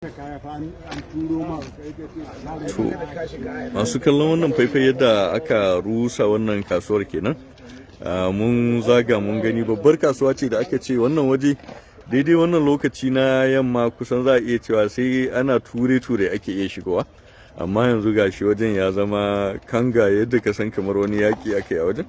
To, masu kallon wannan faifai, yadda aka rusa wannan kasuwar kenan. Mun zaga mun gani, babbar kasuwa ce da aka ce wannan waje daidai wannan lokaci na yamma kusan za a iya cewa sai ana ture-ture ake iya shigowa, amma yanzu gashi wajen ya zama kanga, yadda ka san kamar wani yaƙi aka yi a wajen.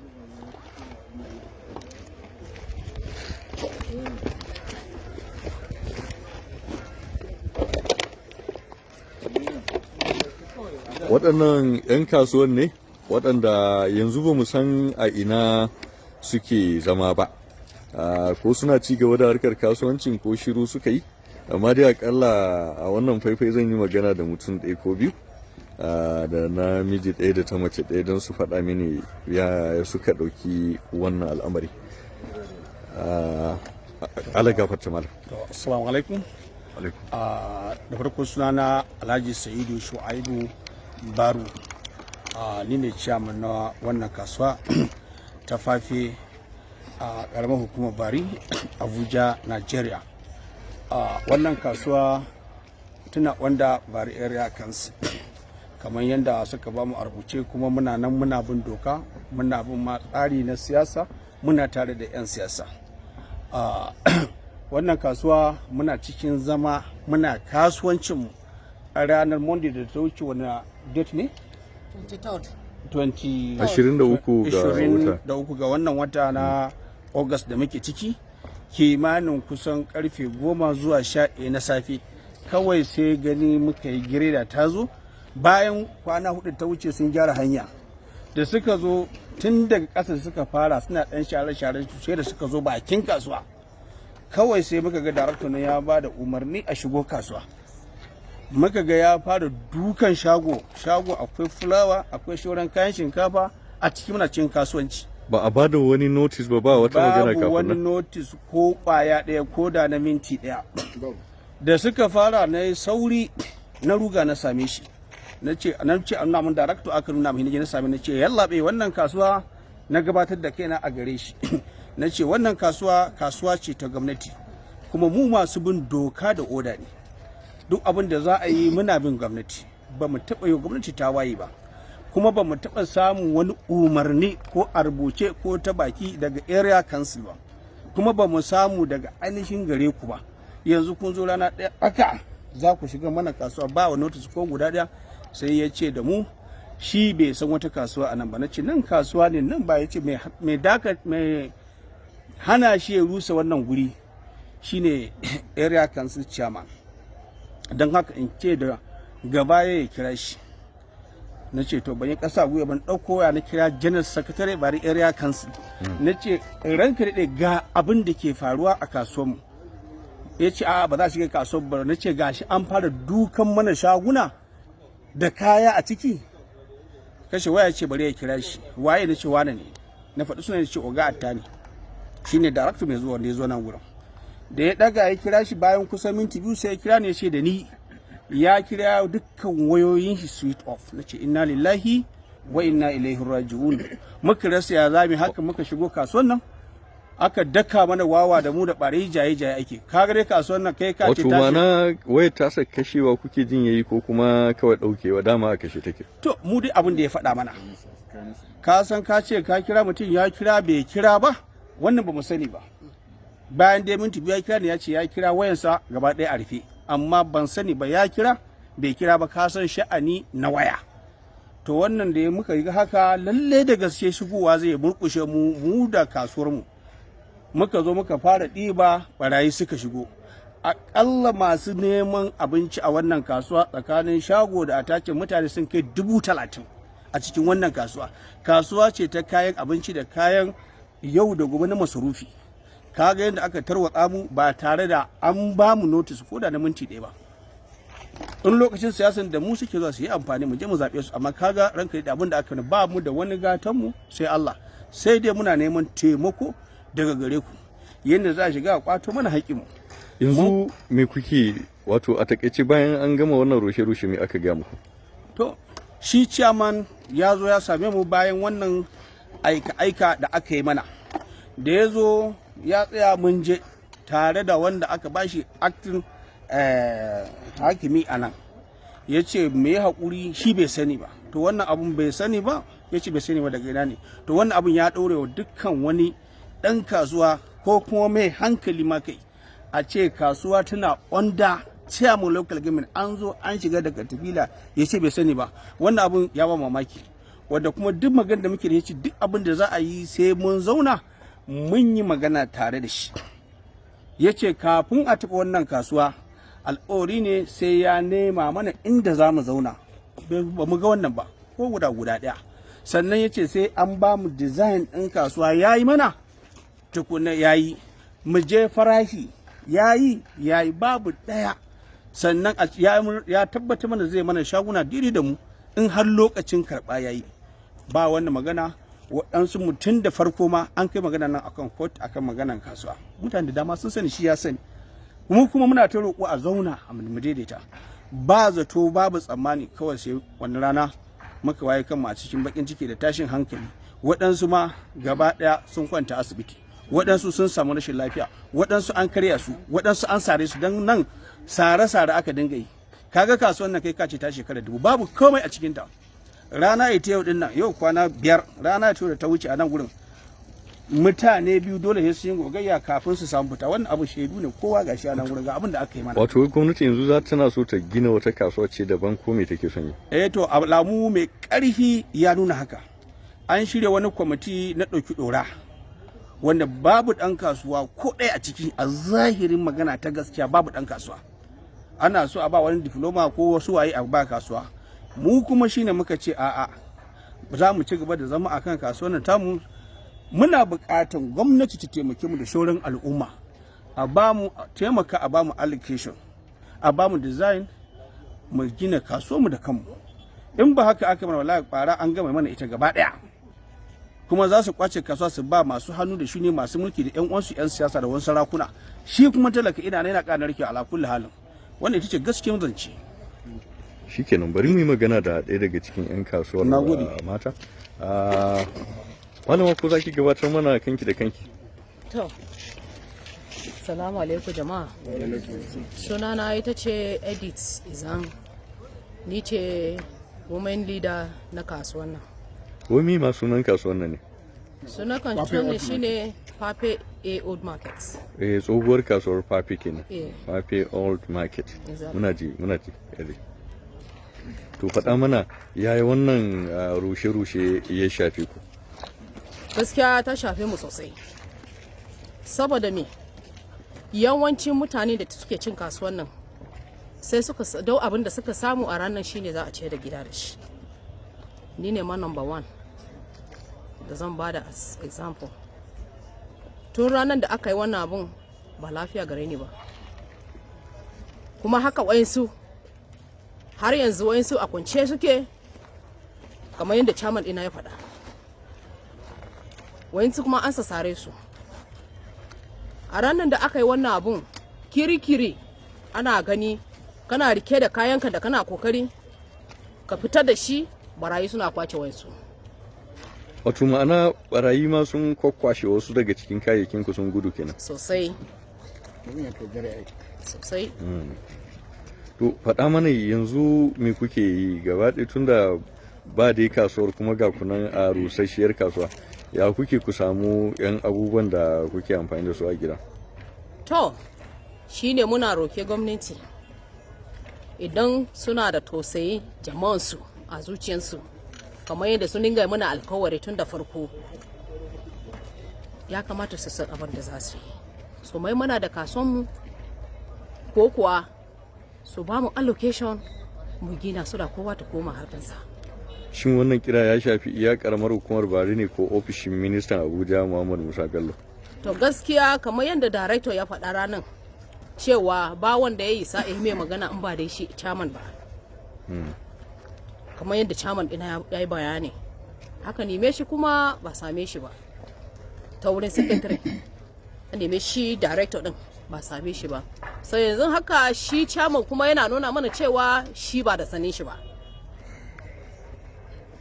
Waɗannan 'yan kasuwan ne waɗanda yanzu ba mu san a ina suke zama ba, ko suna ci gaba da harkar kasuwancin ko shiru suka yi. Amma dai akalla a wannan faifai zan yi magana da mutum ɗaya ko biyu, da namiji ɗaya da ta mace ɗaya, don su faɗa mini ya suka ɗauki wannan al'amari. Ala gafarta malam. Assalamu alaikum. Alaikum. Da farko sunana Alhaji Sa'idu Shu'aibu Baru. Ni ne chairman na wannan kasuwa ta Fafe a karamar hukumar Bari, Abuja, Nigeria. Wannan kasuwa tana wanda Bari Area Council, kamar yadda suka ba mu a rubuce, kuma muna nan muna bin doka, muna bin ma tsari na siyasa, muna tare da 'yan siyasa. Wannan kasuwa muna cikin zama muna kasuwancinmu a ranar Monday da ta wuce. Wani date ne? 23rd. 20 23 ga wata. 23 ga wannan wata na August da muke ciki, kimanin kusan karfe 10 zuwa 11 na safe, kawai sai gani muka yi gireda ta zo. Bayan kwana 4 ta wuce sun gyara hanya, da suka zo tun daga ƙasa suka fara suna ɗan share-share, sai da suka zo bakin kasuwa, kawai sai muka ga darakta na ya ba da umarni a shigo kasuwa. Muka ga ya fara dukan shago shago, akwai fulawa, akwai shauran kayan shinkafa a ciki, muna cikin kasuwanci. Ba a bada wani notice ba, ba wata magana Babu kafin wani nan? notice ko kwaya ɗaya, ko da na minti ɗaya. Da suka fara, na yi sauri na ruga na same shi, na ce an nuna mun darakto. Aka nuna mun, na same, na ce, "Yallaɓai, wannan kasuwa," na gabatar da kaina a gare shi, na ce, "Wannan kasuwa kasuwa ce ta gwamnati, kuma mu masu bin doka da oda ne. Duk abin da za a yi muna bin gwamnati. Ba mu taɓa yi gwamnati ta waye ba, kuma ba mu taɓa samun wani umarni ko a rubuce ko ta baki daga area council ba, kuma ba mu samu daga ainihin gare ku ba. Yanzu kun zo rana ɗaya aka za ku shiga mana kasuwa ba wa notice ko guda ɗaya." Sai ya ce da mu shi bai san wata kasuwa a nan ba. Na ce, "Nan kasuwa ne nan." Ba ya ce mai daka mai hana shi ya rusa wannan guri shine area council chairman, don haka in ce da gaba ya kira shi. Na ce, "To." Ban yi ƙasa gwiwa ban ɗauko waya na kira general secretary Bari Area Council. Na ce, "Ranka daɗe, ga abin da ke faruwa a kasuwanmu." Ya ce, "A'a, ba za a shiga kasuwar ba." Na ce, "Gashi an fara dukan mana shaguna da kaya a ciki." Kashe waya, ce bari ya kira shi. "Waye?" Na ce, "Wane ne?" Na faɗi suna, ce, "Oga Atta ne." Shine director mai zuwa wanda ya zo nan gurin. Da ya ɗaga ya kira shi, bayan kusan minti 2 sai ya kira ne, ya ce da ni ya kira dukkan wayoyin shi switch off. Na ce, "Inna lillahi wa inna ilaihi raji'un." Muka rasa ya zami, haka muka shigo kasuwan nan, aka daka mana wawa da mu da barayi, jaye jaye ake. Ka ga dai kasuwan nan kai ka ce Wato mana wayar tasa kashewa kuke jin yayi, ko kuma kawai daukewa, dama a kashe take? To, mu dai abin da ya faɗa mana, ka san ka ce ka kira mutum ya kira bai kira ba, wannan ba mu sani ba. Bayan dai minti 2 ya kira ne, ya ce ya kira, wayansa gaba ɗaya a rufe, amma ban sani ba ya kira bai kira ba. Ka san sha'ani na waya. To, wannan da ya muka yi haka, lalle da gaske shigowa zai murkushe mu, mu da kasuwar mu. Muka zo muka fara ɗiba, barayi suka shigo. Aƙalla masu neman abinci a wannan kasuwa, tsakanin shago da atacin, mutane sun kai 30,000 a cikin wannan kasuwa. Kasuwa ce ta kayan abinci da kayan yau da gobe na masarufi. Kaga yadda aka tarwatsa mu ba tare da an ba mu notice ko da na minti 1 ba. In lokacin siyasan da mu suke zuwa su yi amfani, mu je mu zaɓe su, amma kaga ranka da abin da aka ba mu da wani gatan mu sai Allah. Sai dai muna neman taimako daga gare ku yadda za a shiga a kwato mana haƙƙinmu. Yanzu me kuke, wato a takaice, bayan an gama wannan rushe-rushe, me aka gaya muku? To, shi chairman ya zo ya same mu bayan wannan aika-aika da aka yi mana. Da ya zo ya tsaya, mun je tare da wanda aka bashi acting hakimi a nan, ya ce me ya haƙuri, shi bai sani ba. To wannan abun bai sani ba, ya ce bai sani ba, daga ina ne? To wannan abun ya ɗaure wa dukkan wani ɗan kasuwa ko kuma mai hankali ma kai, a ce kasuwa tana under chairman local government, an zo an shiga daga tafila, ya ce bai sani ba. Wannan abun ya ba mamaki, wanda kuma duk magana da muke da shi, duk abin da za a yi sai mun zauna mun yi magana tare da shi. Ya ce kafin a taɓa wannan kasuwa, alƙawari ne sai ya nema mana inda za mu zauna. Ba mu ga wannan ba ko guda guda ɗaya. Sannan ya ce sai an ba mu design ɗin kasuwa, ya yi mana tukuna, ya yi mu je farashi, ya yi ya yi, babu ɗaya. Sannan ya tabbata mana zai mana shaguna diri da mu in har lokacin karɓa ya yi. Ba wannan magana. Waɗansu mutum da farko ma an kai magana nan akan court, akan maganan kasuwa. Mutane da dama sun sani, shi ya sani. Mu kuma muna ta roƙo a zauna a mu daidaita. Ba zato babu tsammani, kawai sai wani rana muka waye kanmu a cikin bakin ciki da tashin hankali. Waɗansu ma gaba ɗaya sun kwanta asibiti, waɗansu sun samu rashin lafiya, waɗansu an karya su, waɗansu an sare su, don nan sare-sare aka dinga yi. Kaga kasuwan nan kai ka ce ta shekara 1000, babu komai a cikinta. Rana ita yau din nan, yau kwana 5, rana ita da ta wuce a nan gurin mutane biyu dole sai sun yi gogayya kafin su samu fita. Wannan abu shaidu ne, kowa gashi a nan gurin, ga abin da aka yi mana. Wato gwamnati yanzu za tana so ta gina wata kasuwa ce daban, ko me take son yi? Eh, to alamu mai karfi ya nuna haka. An shirya wani kwamiti na ɗauki ɗora wanda babu ɗan kasuwa ko ɗaya a ciki. A zahirin magana ta gaskiya, babu ɗan kasuwa. Ana so a ba wani diploma ko wasu waye a ba kasuwa. Mu kuma shine muka ce a'a, za mu ci gaba da zama akan kasuwar nan tamu. Muna buƙatar gwamnati ta taimake mu da shauran al'umma, a ba mu taimaka, a ba mu allocation, a ba mu design, mu gina kasuwar mu da kanmu. In ba haka aka mana, wallahi kwara an gama mana ita gaba daya. Kuma za su kwace kasuwa su ba masu hannu da shuni, masu mulki da yan uwansu yan siyasa da wasu sarakuna. Shi kuma talaka ina yana ƙara rike. Ala kulli halin, wannan ita ce gaskiyar zance. Shikenan, bari mu yi magana da ɗaya daga cikin 'yan kasuwar. Nagode. Mata. Malama, ko za ki gabatar mana kanki da kanki? To, salamu alaikum jama'a. Sunana ita ce Edith Izan. Ni ce women leader na kasuwan nan. Wai me ma sunan kasuwar nan ne? Sunan kasuwan nan shine Pape A Old Market. Eh, tsohuwar kasuwar Pape kenan. Eh. Pape Old Market. Exactly. Muna ji, muna ji. Ede. To faɗa mana, yaya wannan rushe-rushe ya shafe ku? Gaskiya ta shafe mu sosai. Saboda me? Yawancin mutane da suke cin kasuwan nan sai suka dau abin da suka samu a ranar shine za a ce da gida da shi. Ni ne ma number one da zan bada as example. Tun ranar da aka yi wannan abun ba lafiya gare ni ba. Kuma haka wayansu har yanzu, wayansu a kwance suke, kamar yadda chairman ɗina ya faɗa. Wayansu kuma an sasare su. A ranar da aka yi wannan abun, kiri-kiri ana gani, kana rike da kayanka da kana kokari ka fitar da shi, barayi suna kwace wayansu. Wato ma'ana barayi ma sun kwakwashe wasu daga cikin kayayyakin ku sun gudu kenan? Sosai sosai. To faɗa mana yanzu me kuke yi gaba ɗaya, tunda ba dai kasuwar, kuma ga kunan a rusasshiyar kasuwa. Ya kuke ku samu yan abubuwan da kuke amfani da su a gida? To, shine muna roke gwamnati, idan suna da tausayi jama'ansu a zuciyarsu, kamar yadda sun dinga mana alkawari tun da farko, ya kamata su san abin da za su yi, su mai mana da kasuwanmu, ko kuwa su ba mu allocation mu gina su da kowa ta koma harkansa. Shin wannan kira ya shafi iya karamar hukumar Bari ne ko ofishin ministan Abuja Muhammad Musa Bello? To gaskiya, kamar yadda director ya faɗa ranar cewa ba wanda ya yi sa mai magana in ba dai shi chairman ba. Kamar yadda chairman ɗina ya yi bayani, haka neme shi kuma ba same shi ba. Ta wurin secretary a neme shi director din, ba same shi ba. Sai yanzu haka shi chairman kuma yana nuna mana cewa shi ba da sanin shi ba.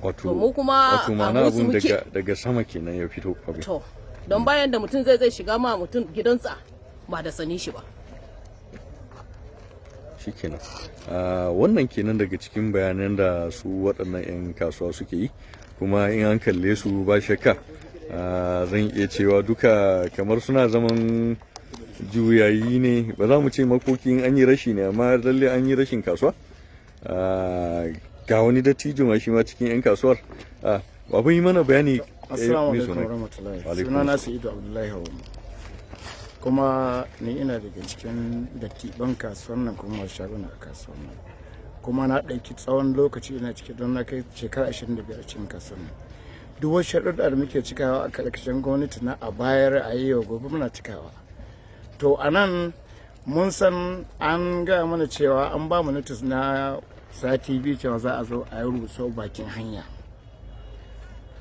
Wato To mu kuma wato ma'ana a musu abun muke. daga sama kenan ya fito abin. To, don bayan da mutum zai shiga ma mutum gidansa ba da sanin shi ba. Shikenan. Wannan kenan daga cikin bayanan da su waɗannan 'yan kasuwa suke yi. Kuma in an kalle su, ba shakka zan iya cewa duka kamar suna zaman juyayi ne. Ba za mu ce makokin an yi rashi ne, amma lalle an yi rashin kasuwa. Ga wani dattijo ma shi ma cikin 'yan kasuwar. Babu, yi mana bayani. Assalamu Me alaikum sunan? warahmatullahi. Wa alaikum. Suna na Sa'idu Abdullahi Hawu. Kuma ni ina daga cikin dattiban kasuwar nan kuma masu shaguna a kasuwar nan. Kuma na ɗauki tsawon lokaci ina ciki, don na kai shekara 25 a cikin kasuwar nan. Duk wasu sharuɗa da muke cikawa a ƙarƙashin gwamnati na a bayar a yi yau gobe, muna cikawa. To a nan mun san an gaya mana cewa an ba mu notice na sati 2 cewa za a zo a yi rusau bakin hanya.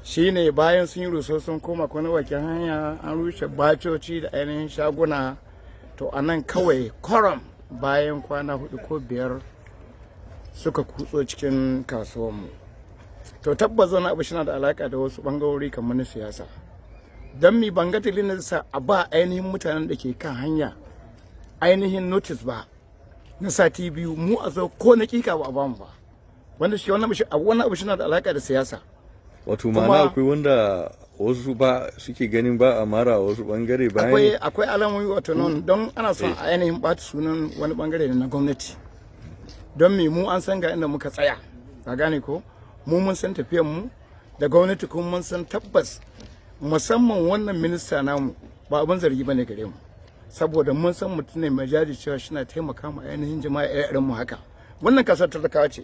Shine bayan sun yi rusau sun koma kwana bakin hanya, an rushe bacoci da ainihin shaguna. To a nan kawai kwaram bayan kwana 4 ko 5 suka kutso cikin kasuwanmu. To tabbas wani abu shi da alaka da wasu bangarori kamar na siyasa, don mi ban ga dalilin sa a ba ainihin mutanen da ke kan hanya ainihin notice ba na sati 2, mu a zo ko na kika ba a bamu ba, wanda shi wannan abu shi na da alaka da siyasa. Wato ma'ana akwai wanda wasu ba suke ganin ba a mara wasu bangare bayan. Akwai alamomi, wato nan don ana son a ainihin ɓata sunan wani bangare ne na gwamnati. Don me mu an san ga inda muka tsaya, ka gane ko? Mu mun san tafiyan mu da gwamnati, kuma mun san tabbas musamman wannan minista namu ba abin zargi bane gare mu, saboda mun san mutum ne mai jajircewa, shi na taimaka ma ainihin jama'a irin mu. Haka wannan kasar talakawa ce,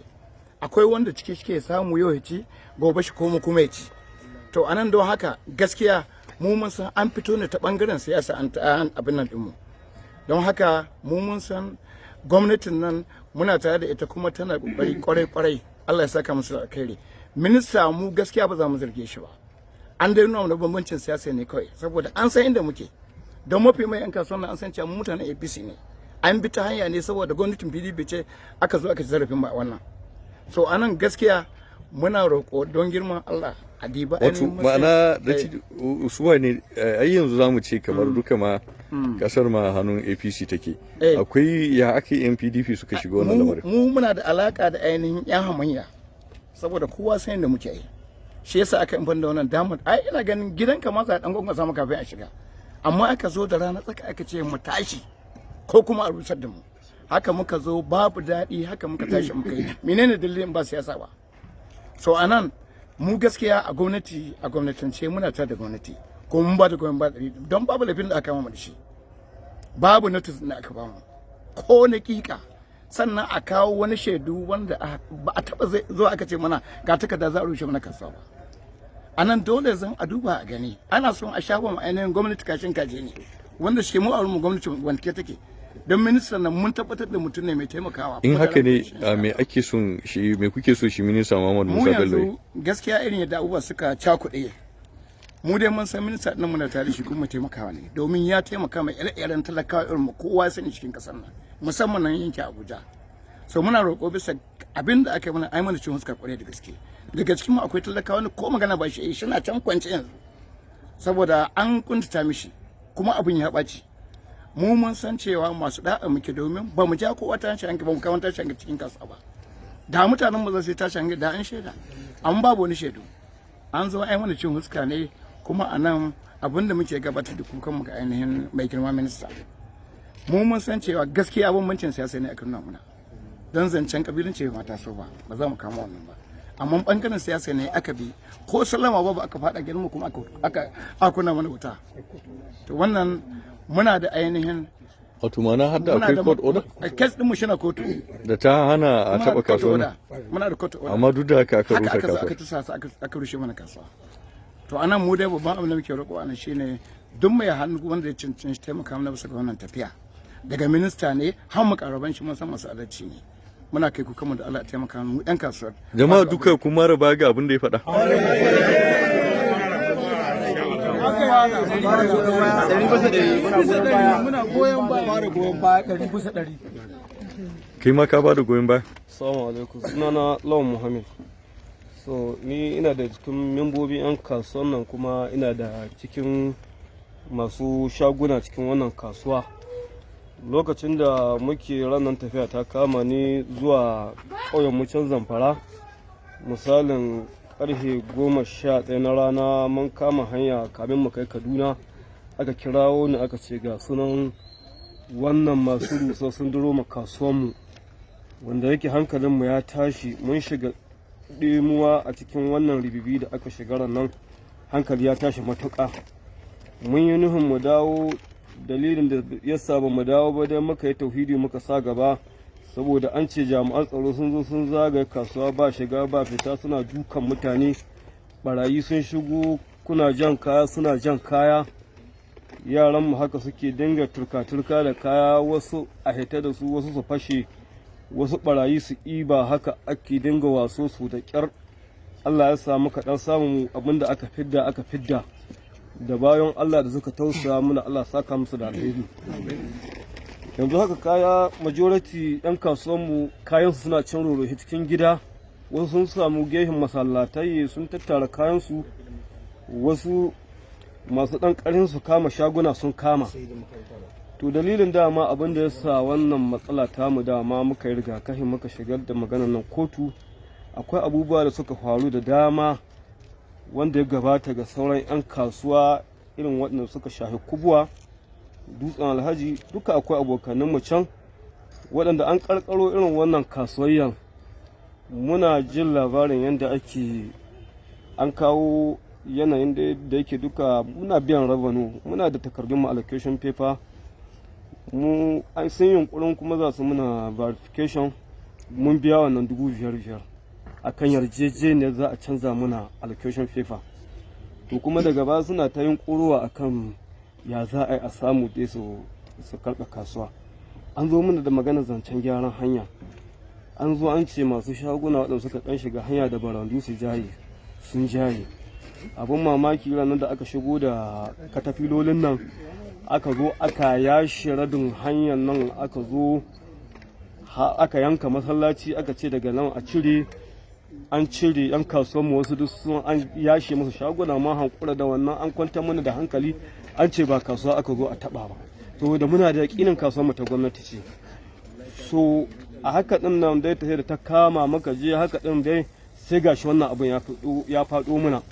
akwai wanda ciki shi samu yau ya ci, gobe shi koma kuma ya ci. To anan don haka gaskiya mu mun san an fito ne ta bangaren siyasa an abin nan dinmu. Don haka mu mun san gwamnatin nan muna tare da ita, kuma tana kokari kwarai kwarai. Allah ya saka musu da alkhairi. Minista mu gaskiya ba za mu zarge shi ba, an dai nuna mana bambancin siyasa ne kawai, saboda an san inda muke. Don mafi mai yan kasuwan nan an san cewa mu mutanen APC ne. An bi ta hanya ne saboda gwamnatin PDP ce aka zo aka ci zarafin ba wannan. So anan gaskiya muna roƙo don girman Allah a diba Wato ainihin matsayin- ma'ana da suwa ne ai yanzu za mu ce kamar duka ma kasar ma hannun APC take. Akwai ya ake yan PDP suka shiga wannan lamarin? Mu muna da alaka da ainihin yan hamayya, saboda kowa san da muke yi, shi yasa aka amfani da wannan damar. Ai ina ganin gidanka ma za a dan gwangwasa maka kafin a shiga, amma aka zo da rana tsaka aka ce mu tashi ko kuma a rusar da mu. Haka muka zo babu daɗi, haka muka tashi muka yi. Menene dalilin ba siyasa ba? So anan mu gaskiya a gwamnati, a gwamnatance muna tare da gwamnati, kuma mun ba da goyon ba ɗari, don babu laifin da aka kama mu da shi, babu notice da aka bamu ko na kika, sannan a kawo wani shaidu wanda ba a taba zuwa aka ce mana ga takarda za a rushe mana kasuwa ba. A nan dole zan a duba a gani, ana son a shafa mu ainihin gwamnati kashin kaje ne, wanda shi mu a wurin mu gwamnati wanke take, don ministan nan mun tabbatar da mutum ne mai taimakawa. In haka ne, me ake son shi, me kuke so shi minista Muhammad Mu Musa Bello yi? yanzu gaskiya irin yadda abubuwa suka cakuɗe, mu dai mun san minista ɗin muna tare da shi kuma taimakawa ne, domin ya taimaka mai ire-iren talakawa irin mu, kowa ya sani cikin ƙasar nan, musamman nan yankin Abuja. So muna roƙo bisa abin da aka yi mana, ai mana cin huskar kwarai da gaske. Daga cikin mu akwai talakawa ne ko magana ba shi, shi na can kwance yanzu saboda an kuntata mishi kuma abin ya ɓaci. Mu mun san cewa masu da'a muke, domin ba mu ja kowa tashi hankali ba, mu kawo tashi hankali cikin kasuwa ba. Da mutanen mu za su yi tashi hankali da an shaida, an babu wani shaidu. An zo ai mana cin huska ne. Kuma a nan abin da muke gabatar da kukan mu ga ainihin mai girma minista, mu mun san cewa gaskiya bambancin siyasa ne aka nuna muna, don zancen kabilanci bai mata so ba, ba za mu kama wannan ba, amma bangaren siyasa ne aka bi, ko sallama babu aka fada gidan mu kuma aka kunna mana wuta. To wannan muna da ainihin Wato ma'ana har da muna akwai da court order case din mu shi na kotu da ta hana a Muna da taba court kasuwa? order. Muna da court order. Amma duk da haka aka Haka rusa aka zo aka kasuwa? tusa su, aka rushe mana kasuwa. To anan mu dai babban abin da muke roƙo anan shine duk mai hannu wanda ya cancanci taimaka mana bisa ga wannan tafiya, daga minista ne har mu karaban shi, mun san masu adalci ne. Muna kai kukanmu da Allah ya taimaka mu yan kasuwar. Jama'a duka kun mara baya ga abin da ya faɗa? 100%, muna goyon baya, fara goyon baya 100%. Kai ma ka ba da goyon baya? Assalamu alaikum. Sunana Lawan Muhammad. So ni ina da cikin membobin 'yan kasuwan nan, kuma ina da cikin masu shaguna cikin wannan kasuwa. Lokacin da muke ranar tafiya ta kama ni zuwa ƙauyen mu can Zamfara, misalin karfe 11 na rana mun kama hanya kamin mu kai Kaduna, aka kirawo ni aka ce ga sunan wannan masu rusa sun duro ma kasuwanmu, wanda yake hankalinmu ya tashi. Mun shiga ɗimuwa a cikin wannan ribibi da aka shiga nan, hankali ya tashi matuƙa. Mun yi nuhin mu dawo, dalilin da ya sa ba mu dawo ba dai muka yi tauhidi muka sa gaba, saboda an ce jami'an tsaro sun zo sun zagaye kasuwa, ba shiga ba fita, suna dukan mutane, barayi sun shigo, kuna jan kaya suna jan kaya. Yaranmu haka suke dinga turka-turka da kaya, wasu a hita da su, wasu su fashe, wasu barayi su ɗiba, haka ake dinga waso su da ƙyar. Allah ya samu kaɗan samun abin da aka fidda aka fidda da bayan Allah da suka tausaya mana, Allah saka musu da alheri. Yanzu haka kaya, majority 'yan kasuwanmu kayansu suna cin rorohi cikin gida, wasu sun samu gehen masallatai sun tattara kayansu, wasu masu ɗan ƙarin su kama shaguna sun kama. To, dalilin dama abin da ya sa wannan matsala tamu, dama muka yi rigakafi muka shigar da maganar nan kotu, akwai abubuwa da suka faru da dama wanda ya gabata ga sauran 'yan kasuwa, irin waɗanda suka shafi Kubwa, Dutsen Alhaji, duka akwai abokanninmu can waɗanda an ƙarƙaro irin wannan kasuwayyan. Muna jin labarin yadda ake an kawo yanayin da yake duka muna biyan revenue, muna da takardun mu, allocation paper mu. An sun yunkurin kuma za su muna verification, mun biya wannan 5,500 akan yarjejeniyar za a canza muna allocation paper. To, kuma daga baya suna ta yin ƙuruwa akan ya za a yi a samu dai su karɓe kasuwa. An zo mana da magana zancen gyaran hanya, an zo an ce masu shaguna waɗanda suka ɗan shiga hanya da barandu su jaye, sun jaye. Abin mamaki, ranar da aka shigo da katafilolin nan, aka zo aka yashe rabin hanyar nan, aka zo aka yanka masallaci, aka ce daga nan a cire, an cire. Yan kasuwanmu wasu duk sun an yashe musu shaguna ma hankura da wannan, an kwantar mana da hankali, an ce ba kasuwa aka zo a taba ba, to da muna da yakinin kasuwar mu ta gwamnati ce. So a haka din nan dai ta da ta kama maka je haka din dai, sai gashi wannan abun ya faɗo muna,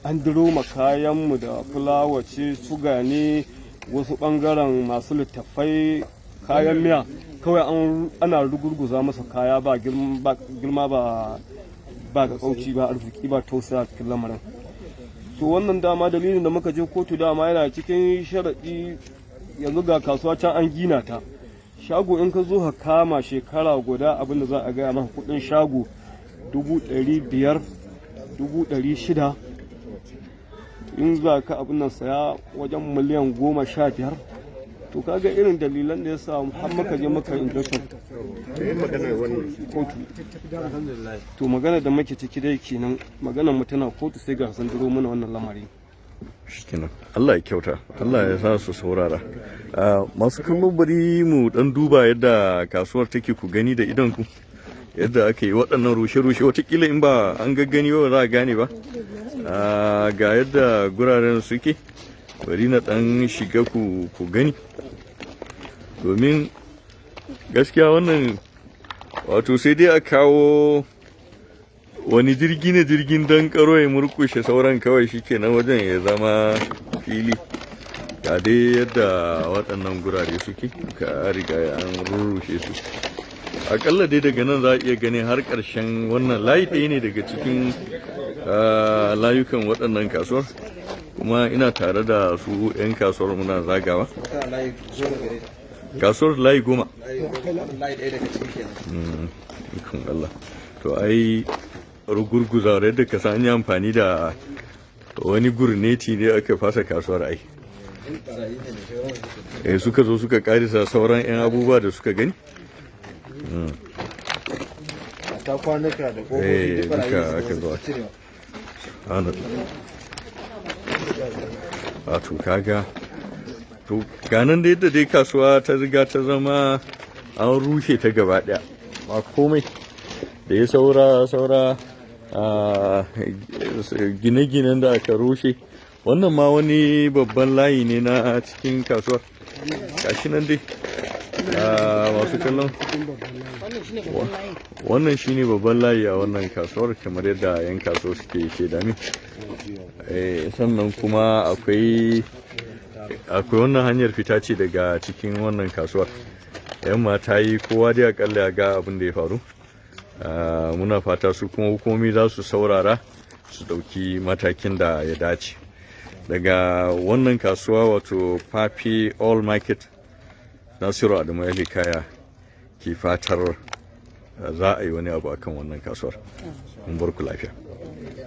an diro ma kayan mu da fulawa ce, suga ne, wasu bangaren masu littattafai, kayan miya, kawai ana rugurguza masa kaya, ba girma ba ba ga kauci ba arziki ba tausaya cikin lamarin. So wannan dama dalilin da muka je kotu, dama yana cikin sharaɗi. Yanzu ga kasuwa can an gina ta, shago in ka zo ka kama shekara guda, abinda za a gaya maka kudin shago 500,000, 600,000, in za ka abin nan saya wajen miliyan 15. To, kaga irin dalilan da ya sa har muka je muka injunction kotu. To, magana da muke ciki dai kenan, maganar mu tana kotu, sai ga sun duro mana wannan lamari. Shikenan, Allah ya kyauta, Allah ya sa su saurara. Masu kallon, bari mu dan duba yadda kasuwar take, ku gani da idon ku yadda aka yi waɗannan rushe-rushe. Watakila in ba an gaggani ba, za a gane ba. Ga yadda guraren suke, bari na dan shiga ku gani, domin gaskiya wannan wato sai dai a kawo wani jirgi ne, jirgin dan karo ya murkushe sauran kawai, shikenan wajen ya zama fili. Ga dai yadda waɗannan gurare suke, ka riga an rurrushe su. Akalla dai daga nan za a iya ganin har ƙarshen wannan layi, ɗaya ne daga cikin layukan waɗannan kasuwar. Kuma ina tare da su 'yan kasuwar, muna zagawa kasuwar layi 10. Ikon Allah, to ai rugurguza yadda ka san an yi amfani da wani gurneti ne aka fasa kasuwar. Ai eh suka zo suka karisa sauran 'yan abubuwa da suka gani. Ta kwanuka da kofofi duk barayi duka suka aka zo zo suka cirewa. Subhanallah. Wato kaga, to ganan da yadda dai kasuwa ta riga ta zama an rushe ta gaba daya, ba komai da ya saura saura a gine-ginen da aka rushe. Wannan ma wani babban layi ne na cikin kasuwar, gashi nan dai. Masu kallon, wannan shine babban layi a wannan kasuwar, kamar yadda 'yan kasuwa suke shaida min. Sannan kuma akwai wannan hanyar fita ce daga cikin wannan kasuwar. Yamma ta yi, kowa dai akalla ya ga abin da ya faru. Muna fata su kuma hukumomi za su saurara su dauki matakin da ya dace. Daga wannan kasuwa, wato Papi All Market, Nasiru Adamu Kaya ke fatar za a yi wani abu akan wannan kasuwar. Mun bar ku lafiya.